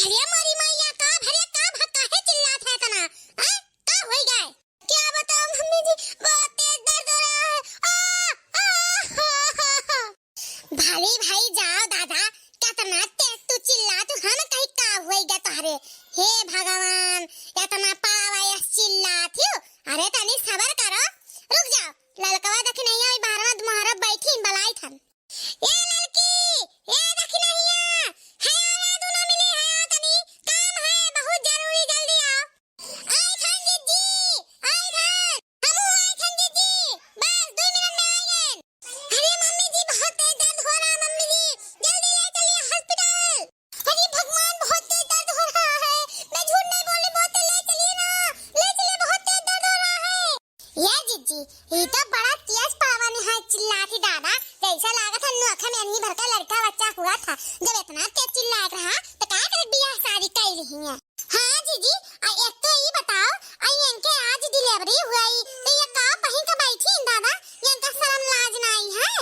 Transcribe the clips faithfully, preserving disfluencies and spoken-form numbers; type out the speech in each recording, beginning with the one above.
अरे मोरी मैया, का भरे, का भ-, काहे चिल्लात है इतना? हैं? का होई गए? क्या बताओ मम्मी जी, बहुत तेज दर्द हो रहा है। आ, आ, हा, हा, हा। भले भाई जाओ दादा, कितना तेज तू चिल्लात हो, हम कही का होई गए तोहरे। हे भगवान, इतना पावा यस चिल्लात हो। अरे तनी सबर करो, रुक जाओ, ललकवा देखी नहीं आई, बाहरवा दुआरा बैठी बलाई थन। ए ललकी, ए दखिनहिया, है आओ दुनो मिली, है आओ तनी, काम है बहुत जरूरी, जल्दी आओ। आई थन जीजी, आई थन, हमू आई थन जीजी, बस दो मिनट में आई गए। अरे मम्मी जी, बहुत तेज दर्द हो रहा है मम्मी जी, जल्दी ले चलिए हॉस्पिटल। अरे भगवान, बहुत तेज दर्द हो रहा है, मैं झूठ नहीं बोली, बहुत तेज, ले चलिए ना, ले चलिए, बहुत तेज दर्द हो रहा है। ये जीजी, ये तो बड़ा तेज पावन है, चिल्लात ही दादा, जैसा लागत है नोखा में अनही भर का लड़का बच्चा हुआ था। जब इतना तेज चिल्लात रहा, तो का करे बियाह शादी कर रही है? हाँ जीजी, आ एक तो ये बताओ, आ इनके आज डिलीवरी हुई, तो ये का पहन के बैठी हैं दादा? इनका शर्म लाज नहीं है?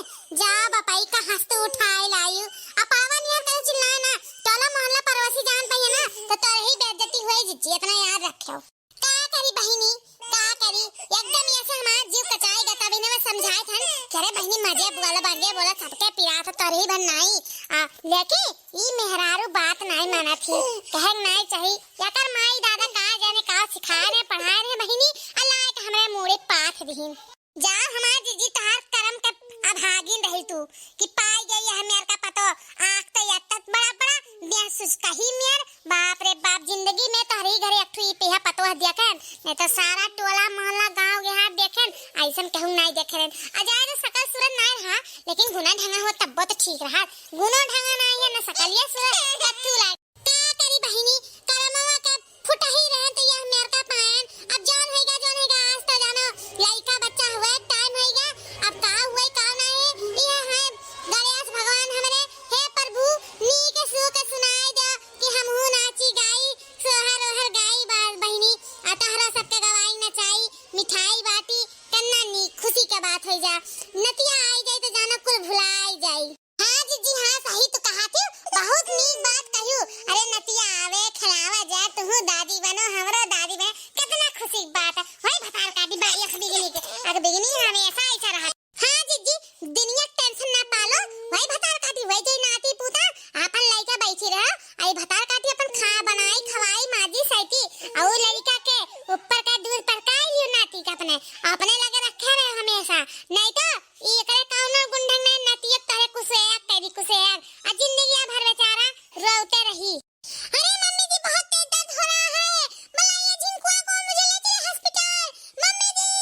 जा बपाई का हंसते उठाए लायू, आ पावन यार कहीं चिल्लाए ना, टोला मोहल्ला पड़ोसी जान पाइए ना, तो तोर ही बेइज्जती हुई जीजी, इतना याद रखियो। का करी बहिनी, का करी, एकदम ऐसे हमार जीव कचाई गता बिना में समझाए थन। करे बहिनी मजे बोला, बगे बोला, सबके पिरात है, तोरही भर नाई। आ, लेकिन ई मेहरारू बात नाई मानत ही, कहे नाई चाही। एकर माई दादा का जाने का सिखाए रहे, पढ़ाए रहे बहिनी, अल्लाह के हमरे मूड़े पाथ दिहिन। जा हमार जीजी, तहार करम के अभागिन रही तू कि पाई गई है मेर का पतो। आँख तो यत्तत बड़ा बड़ा, देह सुस्कही मेर। बाप रे बाप, जिंदगी में तोहरी घरे एक ठो ई पिहा पतोह दिया कर, नहीं तो सारा टोला मोहल्ला गाँव देहात देखेन, ऐसन कहूँ नाई देखे रहन। आ जाए तो सकल सूरत नाई रहा, लेकिन गुना ढंगा हो तब्बो तो ठीक रहा। गुनो ढंगा नाई है, न सकलिया सूरत, न तू लाग। का करी बहिनी, करमवा के फुटही रहे तो यह मेर का पायन। अब जौन होइगा, जौन होइगा, आज तो जानो लइका बच्चा हुए, टाइम होइगा। अब का हुए, का ना है, यह है गणेश भगवान हमरे। हे प्रभु, नीक सुख सुनाई दो कि हमहू नाची गाई, सोहर ओहर गाई बा-, बहिनी, आ तहरा सबके गवाई नचाई, मिठाई बाटी, कन्ना नीक खुशी के बात होई जा। नतिया आई जाई तो जानो कुल भुलाई जाई। हाँ जीजी, हाँ, सही तो कहा थी, बहुत नीक बात कहू। अरे नतिया आवे, खिलावा जा, तुहू दादी बनो, हमरो दादी बने, कितना खुशी की बात है। वही भतार काटी बा, एक बिगनी के, अगर बिगनी हमेशा ऐसा रहा। हाँ जीजी, दुनिया के टेंशन ना पालो, वही भतार काटी, वही जई नाती पूता, आपन लइका बैठी रहो, आई भतार काटी अपन खा बनाई, खवाई, माजी सैती, और लड़का के ऊपर का दूर पर का लियो नाती के अपने, अपने लगे रखे रहे हमेशा, नहीं तो ई एकरे कौनो गुण ढंग नहीं, नतिया तोहरे कुसेक करी कुसेक, आ जिंदगी भर बेचारा रोते रही। अरे मम्मी जी, बहुत तेज दर्द हो रहा है, बुलाइए झिनकुआ को, मुझे ले चले हॉस्पिटल, मम्मी जी।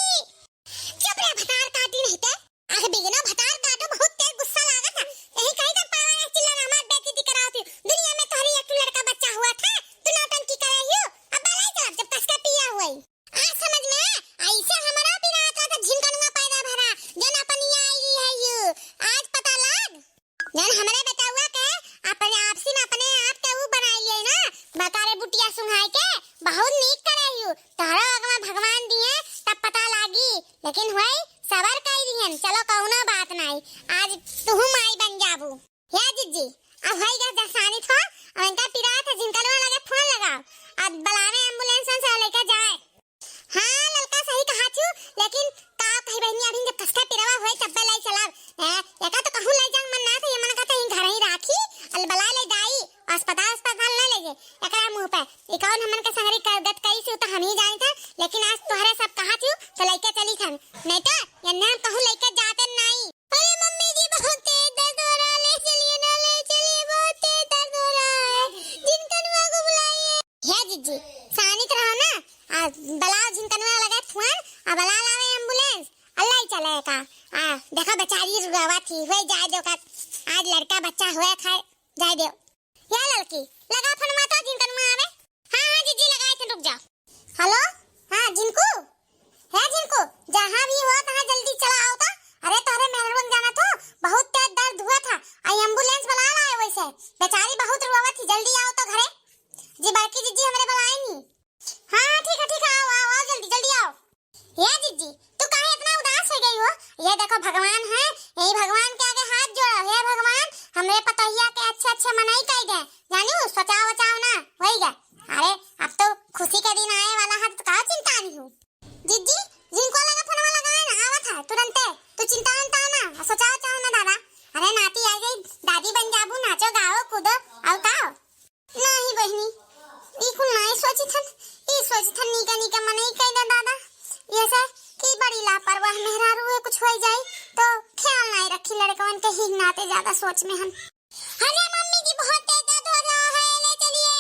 चुप रहे भतार काटी नहीं ते, आह बिगना भतार काटो, बहुत तेज गुस्सा लागा था, यही कहीं का पावा चिल्ला हमार बेइज्जती करावती, दुनिया में तोहरी एक लड़का बच्चा हुआ था, तू नौटंकी करे हियो, अब बलाई चला जब कसका पिया हुआ ही। आ समझ में आए, ऐसे हमरा पिरात रहा था झिनकनुआ पैदा भरा, जौन अपन यहाँ आई है यू। आज पता लाग, जौन हमरे बेटउआ के अपने आपसी में अपने आप के ऊ बनाई लिए ना, बकारे बुटिया सुंघाई के, बहुत नीक करे यू। तोहरो अगवा भगवान दिए तब पता लागी, लेकिन होई सबर कई दिहन, चलो कौनो बात नाई, आज तुहू माई बन जाबू। हे जिज्जी, अब होई गया जसानी थो, अब इनका पिरात है, झिनकनुआ लगे फोन लगाओ, अब बुलावे एम्बुलेंस से लेके जाए। हाँ ललका सही कहा छू, लेकिन का कही बहिनी, अभी जब कसका पिरावा होए तब्बे लाई चलाब। ए, एका तो कहूँ लाई जांग मन ना था, ये मन कहता ही घर ही राखी, अल बला ले जाई, अस्पताल अस्पताल ना ले जे, एकरा मुंह पे। ई कौन हमन के संगरी कर गत करी से, उ तो हम ही जानी था, लेकिन आज तोहरे सब कहा छू, तो लइके चली थन, नहीं तो यन्ने हम कहूँ लइके जाते नाई। अरे मम्मी जी, बहुत तेज दर्द हो रहा है, ले चलिए ना, ले चलिए, बहुत तेज दर्द हो रहा है, झिनकनुआ को बुलाइए। हे जिज्जी, सानित रहो ना, आ, बलाओ झिनकनुआ लगे फोन, आ बला लावे एम्बुलेंस, अल्लाह ही चले का। आ, देखो बेचारी रुआवा थी, होए जाए दो का, आज लड़का बच्चा होए खाए, जाए दो। या ललकी, लगा फोनवा तो झिनकनुआ आवे। हाँ, हाँ, जिज्जी, लगाए थे, रुक जाओ। हेलो, हाँ, झिनकू, हे झिनकू, जहाँ भी हो, तहाँ जल्दी चला आओ तो। अरे, तोहरे मेहरवन जाना तो, बहुत तेज दर्द हुआ था, आई एम्बुलेंस बुला लाए वैसे, बेचारी बहुत रोवत थी, जल्दी आओ तो घरे। जी, बड़की जिज्जी हमरे बुलाए नहीं। हाँ, हाँ, ठीक है, ठीक है, आओ, आओ, आओ, जल्दी, जल्दी आओ। हे जिज्जी, तू काहे इतना उदास हो गई हो? ये देखो भगवान है, यही भगवान के आगे हाथ जोड़ो, हे भगवान, हमरे पतोहिया के अच्छे अच्छे मनई कई दे, जानिउ, सोचाव वचाव ना होई गे। अरे, अब तो खुशी के दिन आए वाला है, तो का चिंता नहीं हो। जिज्जी, जिनको लगा फोनवा लगाए ना, आवत है तुरंते। तू चिंता उंता ना, सोचाव वचाव ना दादा। अरे नाती आ गई, दादी बन जाबू, नाचो गाओ कूदो, और का हो? नाही बहिनी, ई कुल नाही सोचित हन, ई सोचित हन नीका नीका मनई कई दे दादा। ऐसे कि बड़ी लापरवाह मेहरारू है, कुछ होई जाई तो ख्याल नाही रखी लड़कवन के, ही नाते ज्यादा सोच में हन। अरे मम्मी जी, बहुत तेज दर्द हो रहा है, ले चलिए।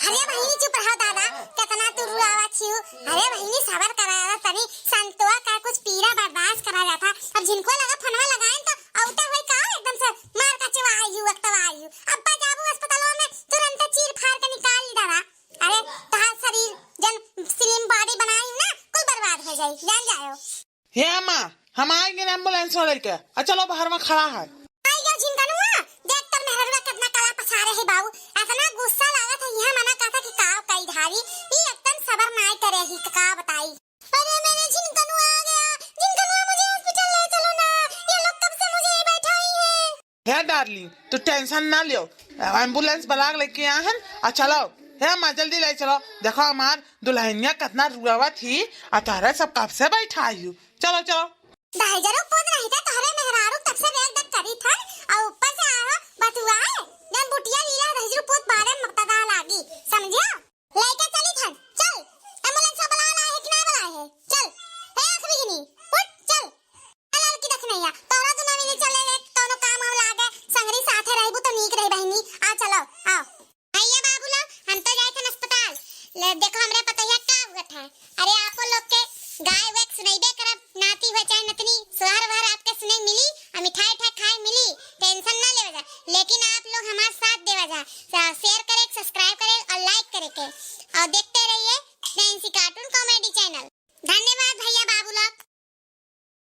अरे बहिनी चुप रहो दादा, कितना तू रुआवा छियू। अरे बहिनी सबर करा, तनी संतुआ का कुछ पीड़ा बर्दाश्त करा जाता। अब जिनको लगा फोनवा लगाएं तो औता होई का एकदम से मार का चवा आयु, अक्तवा आयु। अब्बा जाबू अस्पतालों में तुरंत चीर फाड़ के निकाल ली दादा। अरे तहार शरीर जन slim body बनाई ना, कुल बर्बाद हो जाई, जान जायो। हे अम्मा, हम आएंगे ना एम्बुलेंस वाले के। आ चलो बाहर में खड़ा है। आई गया झिनकनुआ, देख तोर मेहररुआ कितना कला पसारे है बाऊ। इतना गुस्सा लागत है, यह मना कहता कि काव कई धारी, ई एकदम सबर नाई करे ही, का बताई। अरे मेरे झिनकनुआ आ गया, झिनकनुआ मुझे हॉस्पिटल ले चलो ना, ये लोग कब से मुझे ही बैठाई है। हे डार्लिंग, तू टेंशन ना लियो, एम्बुलेंस बुला के लेके आ हन, आ चलो। हे अम्मा, जल्दी ले चलो, देखो हमार दुल्हनिया कितना रुआवत ही, आ तोहरे सब कब से बैठाई हूँ। चलो, चलो। दहिजरू पूत रही थे तोहरे मेहरारू, तब से देख देख करी थन, और ऊपर से आयो बतुआए, जन बुटिया लीला दहिजरू पूत बारे में पता लागी, समझियो? लइके चली थन, चल, एम्बुलेंस बुला ला है कि ना बुलाए है, चल, हे आँख बिगनी, उठ, चल। ए लड़की देख नैया, तोहरा दुना मिली चले रे, कौनो काम हम लागे, संगरी साथे रहबू तो नीक रही बहिनी, आ चलो, आओ। भैया बाबू लोग, हम तो जाए थे अस्पताल। ले, देखो हमरे पतोहिया का हुआ था। अरे आपो लोग के गाय वेक्स सुनैबे करब, नाती हुआ चाहे नतनी, सोहर वहर आपके सुने मिली, आ मिठाई उठाई खाए मिली, टेंशन ना लेवे जा। लेकिन आप लोग हमार साथ देवा जा, शेयर करे, सब्सक्राइब करे और लाइक करे के। और देखते